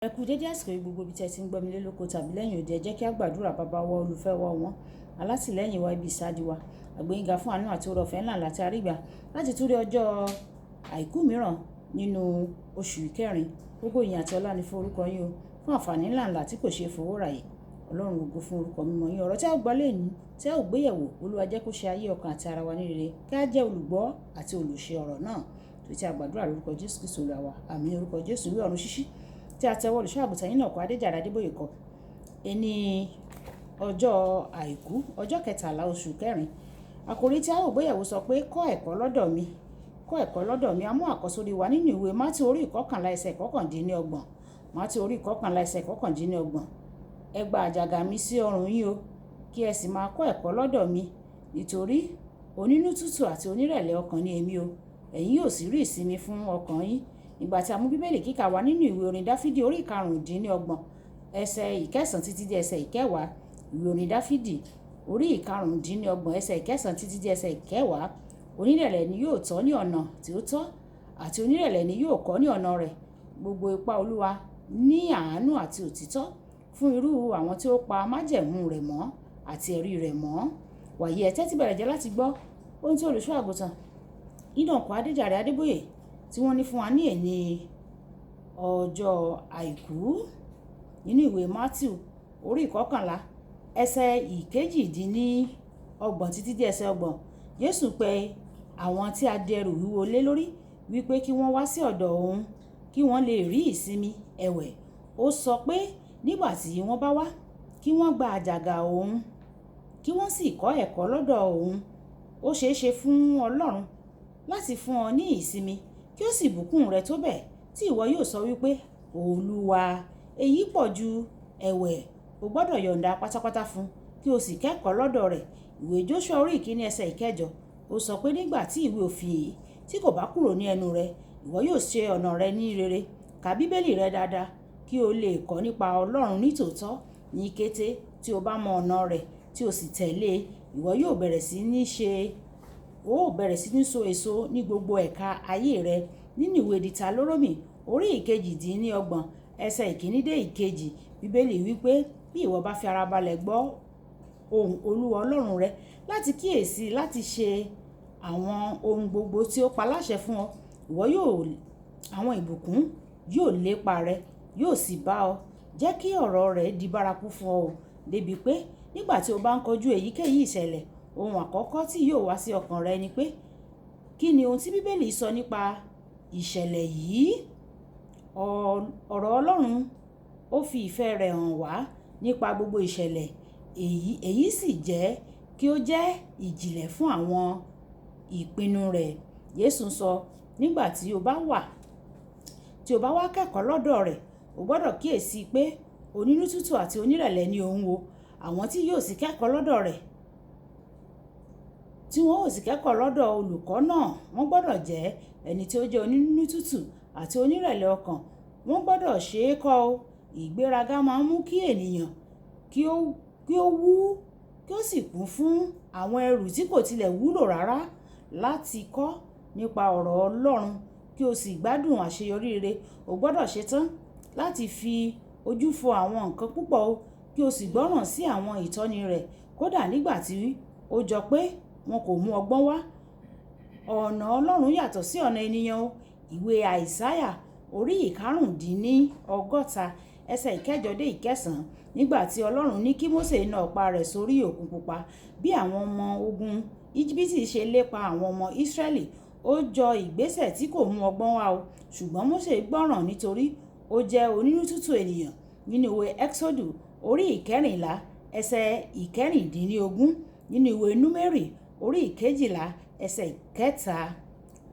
Ẹ kú dédé àsìkò yìí gbogbo ibi tí ẹ ti ń gbọ́ mi lé lóko tàbí lẹ́yìn òde. Ẹ jẹ́ kí a gbàdúrà. Bàbá wa, olùfẹ́ wa wọ́n, alátìlẹ́yìn wa, ibi ìsádi wa, àgbéyìnga fún àánú àti oore ọ̀fẹ́ ńlá láti àrígbà láti tún rí ọjọ́ àìkú mìíràn nínú oṣù kẹrin. Gbogbo ìyìn àti ọlá ni fún orúkọ yín o, fún àǹfààní ńlá ńlá tí kò ṣeé fowó rà yìí. Ọlọ́run, ògo fún orúkọ mímọ́ yín. Ọ̀rọ̀ tí a ó gbọ́ lónìí, tí a ó gbéyẹ̀wò, Olúwa, jẹ́ kó ṣe ayé, ọkàn àti ara wa ní rere, kí a jẹ́ olùgbọ́ àti olùṣe ọ̀rọ̀ náà. Tó tí a gbàdúrà lórúkọ Jésù Kristi Olúwa wa. Àmín. Orúkọ Jésù. Ìwé Ọ̀run Ṣíṣí tí a tẹwọ́ olùṣọ́ àgùntàn yín náà kọ, Adéjàre Adébóyè kọ. Ẹni ọjọ́ àìkú, ọjọ́ 13 oṣù kẹrin, àkòrí tí a ó gbéyẹ̀wò sọ pé, "Kọ́ ẹ̀kọ́ lọ́dọ̀ mi, kọ́ ẹ̀kọ́ lọ́dọ̀ mi." A mú àkọ́sórí wa nínú ìwé Mátíù orí 11 ẹsẹ̀ 29. Mátíù orí 11 ẹsẹ̀ 29. "Ẹ gba àjàgà mi sí ọrùn yín o, kí ẹ sì máa kọ́ ẹ̀kọ́ lọ́dọ̀ mi, nítorí onínú tútù àti onírẹ̀lẹ̀ ọkàn ni èmi o. Ẹ̀yin yóò sì rí ìsinmi fún ọkàn yín." Ìgbà tí a mú Bíbélì kíkà wá nínú ìwé orin Dáfídì orí 25 ẹsẹ̀ 9 títí dé ẹsẹ̀ 10. Ìwé orin Dáfídì orí 25 ẹsẹ̀ 9 títí dé ẹsẹ̀ 10. Onírẹ̀lẹ̀ ni yóò tọ́ ní ọ̀nà tí ó tọ́, àti onírẹ̀lẹ̀ ni yóò kọ́ ní ọ̀nà rẹ̀. Gbogbo ipa Olúwa ní àánú àti òtítọ́ fún irú àwọn tí ó pa májẹ̀mú rẹ̀ mọ́ àti ẹ̀rí rẹ̀ mọ́. Wàyí, ẹ tẹ́tí bẹ̀rẹ̀ jẹ́ láti gbọ́ ohun tí olùṣọ́ àgùntàn Ìdànkò Adéjàre Adébóyè tí wọ́n ní fún wa ní èní ọjọ́ àìkú nínú ìwé Matthew orí 11 ẹsẹ̀ 28 títí dé ẹsẹ̀ 30. Jésù pè àwọn tí a di ẹrù wíwo lé lórí wípé kí wọ́n wá sí ọ̀dọ̀ òun kí wọ́n lè rí ìsinmi. Ẹ̀wẹ̀, ó sọ pé nígbà tí wọ́n bá wá, kí wọ́n gba àjàgà òun, kí wọ́n sì kọ́ ẹ̀kọ́ lọ́dọ̀ òun. Ó ṣeé ṣe fún Ọlọ́run láti fún ọ ní ìsinmi, kí ó sì bùkún rẹ tó bẹ́ẹ̀ tí ìwọ yóò sọ wípé, "Olúwa, èyí pọ̀ ju." Ẹ̀wẹ̀, o gbọ́dọ̀ yọ̀ǹda pátápátá fún kí o sì kẹ́kọ̀ọ́ lọ́dọ̀ rẹ̀. Ìwé Joshua orí 1 ẹsẹ̀ 8, ó sọ pé nígbà tí ìwé òfin yìí tí kò bá kúrò ní ẹnu rẹ, ìwọ yóò ṣe ọ̀nà rẹ ní rere. Ka Bíbélì rẹ dáadáa kí o lè kọ́ nípa Ọlọ́run nítòótọ́. Ní kété tí o bá mọ ọ̀nà rẹ̀ tí o sì tẹ̀lé, ìwọ yóò bẹ̀rẹ̀ sí ní ṣe, ó bẹ̀rẹ̀ sí ní so èso ní gbogbo ẹ̀ka ayé rẹ. Nínú ìwé Dìtálórómì orí 28 ẹsẹ̀ 1 dé 2, Bíbélì wípé bí ìwọ bá fi ara balẹ̀ gbọ́ ohùn Olúwa Ọlọ́run rẹ láti kíyèsi láti ṣe àwọn ohun gbogbo tí ó pa láṣẹ fún ọ, ìwọ yóò, àwọn ìbùkún yóò lépa rẹ, yóò sì bá ọ. Jẹ́ kí ọ̀rọ̀ rẹ̀ di bárakú fún ọ o, débi pé nígbà tí o bá ń kojú èyíkéyìí ìṣẹ̀lẹ̀, ohun àkọ́kọ́ tí yóò wá sí ọkàn rẹ ni pé, kí ni ohun tí Bíbélì sọ nípa ìṣẹ̀lẹ̀ yìí? Ọ̀rọ̀ Ọlọ́run ó fi ìfẹ́ rẹ̀ hàn wá nípa gbogbo ìṣẹ̀lẹ̀ èyí, èyí sì jẹ́ kí ó jẹ́ ìjìnlẹ̀ fún àwọn ìpinnu rẹ̀. Jésù sọ, nígbà tí o bá wà, tí o bá wá kẹ́kọ̀ọ́ lọ́dọ̀ rẹ̀, o gbọ́dọ̀ kíyèsi pé onínú tútù àti onírẹ̀lẹ̀ ni òun o. Àwọn tí yóò sì kẹ́kọ̀ọ́ lọ́dọ̀ rẹ̀, tí wọ́n ó sì kẹ́kọ̀ọ́ lọ́dọ̀ olùkọ́ náà, wọ́n gbọ́dọ̀ jẹ́ ẹni tí ó jẹ́ onínú tútù àti onírẹ̀lẹ̀ ọkàn. Wọ́n gbọ́dọ̀ ṣe é kọ́ o. Ìgbéraga máa ń mú kí ènìyàn kí ó wú, kí ó sì kún fún àwọn ẹrù tí kò tilẹ̀ wúlò rárá. Láti kọ́ nípa ọ̀rọ̀ Ọlọ́run kí o sì gbádùn àṣeyọrí rere, o gbọ́dọ̀ ṣetán láti fi ojú fo àwọn nǹkan púpọ̀ o, kí o sì gbọ́ràn sí àwọn ìtọ́ni rẹ̀, kódà nígbà tí ó jọ pé wọn kò mú ọgbọ́n wá. Ọ̀nà Ọlọ́run yàtọ̀ sí ọ̀nà ènìyàn o. Ìwé Àìsáyà orí 65 ẹsẹ̀ 8 dé 9. Nígbà tí Ọlọ́run ní kí Mósè na ọ̀pá rẹ̀ sórí Òkun Pupa, bí àwọn ọmọ ogun Íjíbítì ṣe lépa àwọn ọmọ Ísírẹ́lì, ó jọ ìgbésẹ̀ tí kò mú ọgbọ́n wá o. Ṣùgbọ́n Mósè gbọ́ràn nítorí ó jẹ́ onínú tútù ènìyàn. Nínú ìwé Ẹ́xódù orí 14 ẹsẹ̀ 16, nínú ìwé Númérì orí 12 ẹsẹ̀ 3,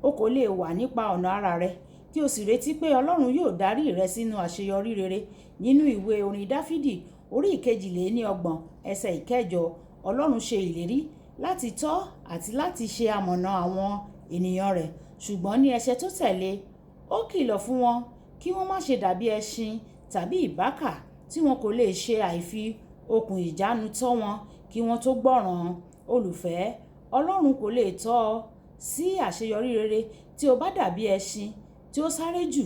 o kò lè wà nípa ọ̀nà ara rẹ kí o sì retí pé Ọlọ́run yóò darí rẹ sínú àṣeyọrí rere. Nínú ìwé orin Dáfídì orí 32 ẹsẹ̀ 8, Ọlọ́run ṣe ìlérí láti tọ́ àti láti ṣe amọ̀nà àwọn ènìyàn rẹ̀. Ṣùgbọ́n ní ẹsẹ̀ tó tẹ̀lé, ó kìlọ̀ fún wọn kí wọ́n má ṣe dàbí ẹṣin tàbí ìbákà tí wọn kò lè ṣe àìfi okùn ìjánu tọ́ wọn kí wọ́n tó gbọ́ràn. Olùfẹ́, Ọlọ́run kò lè tọ́ ọ sí àṣeyọrí rere tí o bá dàbí ẹṣin tí ó sáré jù,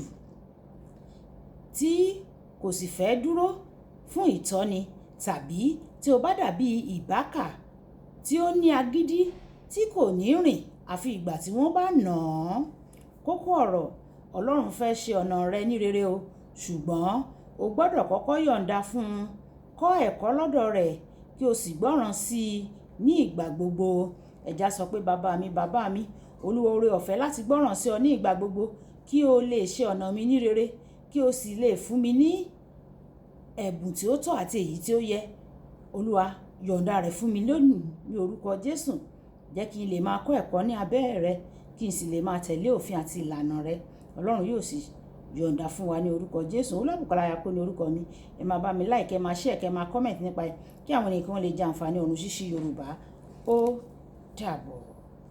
tí kò sì fẹ́ dúró fún ìtọ́ni, tàbí tí o bá dàbí ìbáka tí ó ní agídí tí kò ní rìn àfi ìgbà tí wọ́n bá nà án. Kókó ọ̀rọ̀: Ọlọ́run fẹ́ ṣe ọ̀nà rẹ ní rere o, ṣùgbọ́n o gbọ́dọ̀ kọ́kọ́ yọ̀ǹda fún un, kọ́ ẹ̀kọ́ lọ́dọ̀ rẹ̀ kí o sì gbọ́ràn sí i ní ìgbà gbogbo. Ẹ̀já sọ pé, bàbá mi, bàbá mi, Olúwa, oore ọ̀fẹ́ láti gbọ́ràn sí ọ ní ìgbà gbogbo kí o lè ṣe ọ̀nà mi ní rere, kí o sì lè fún mi ní ẹ̀bùn tí ó tọ́ àti èyí tí ó yẹ. Olúwa, yọ̀ǹda rẹ̀ fún mi lónìí ní orúkọ Jésù. Jẹ́ kí n lè máa kọ́ ẹ̀kọ́ ní abẹ́ rẹ, kí n sì lè máa tẹ̀lé òfin àti ìlànà rẹ. Ọlọ́run yóò sì yọ̀ǹda fún wa ní orúkọ Jésù. Olúwabùkọ́lá Ayako ní orúkọ mi. Ẹ máa bá mi like, ẹ máa share, kẹ́ máa comment nípa ẹ̀ kí àwọn ènìyàn kí wọ́n lè jẹ àǹfààní ọ̀run ṣíṣí Yorùbá. Ó dàbọ̀.